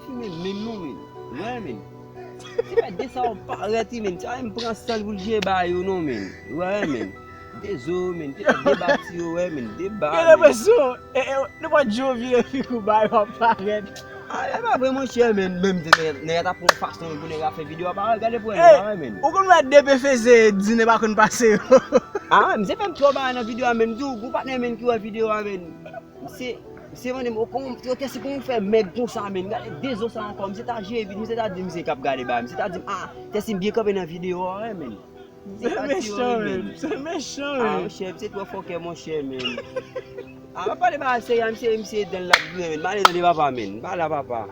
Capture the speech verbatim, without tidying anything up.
Menm, menm non, men. Wè, men. Se fè de sa w parèt, wi, men. Sa menm pran san l pou l jwe ba yo, non, men. Wè, men. De zo, men. De, de bati yo, wè, men. De ba, Gen enpresyon, e, e, nenpòt jan w vire figi w ba yo ap parèt. A, e pa vre, monchè, men. Menm de nèg, nèg ta pran fason pou nèg la fè videyo a, pa gade pou Hey, wè, men. Ou konn wè de pe feze di nèg pa konn pase yo. A, misye fè m twò bagay nan videyo a, men. M di w, gon patnè, men, ki wè videyo a, men. Misye, misye mande m, o, kòman, o, Tèsi, kòman w fè mèg konsa, men? Gade de zo sa ankò, misye ta jere vit, misye ta di misye k ap gade ba, misye ta di m, a, Tèsi, m byen kanpe nan videyo a, wè, men. Se mechan, men. Se mechan, A, men. Monchè, misye twò fòkè, monchè, men. A, pa pale ba serye, misye, misye dan l ap grenn, men. M ale tande papa, men. M pale a papa.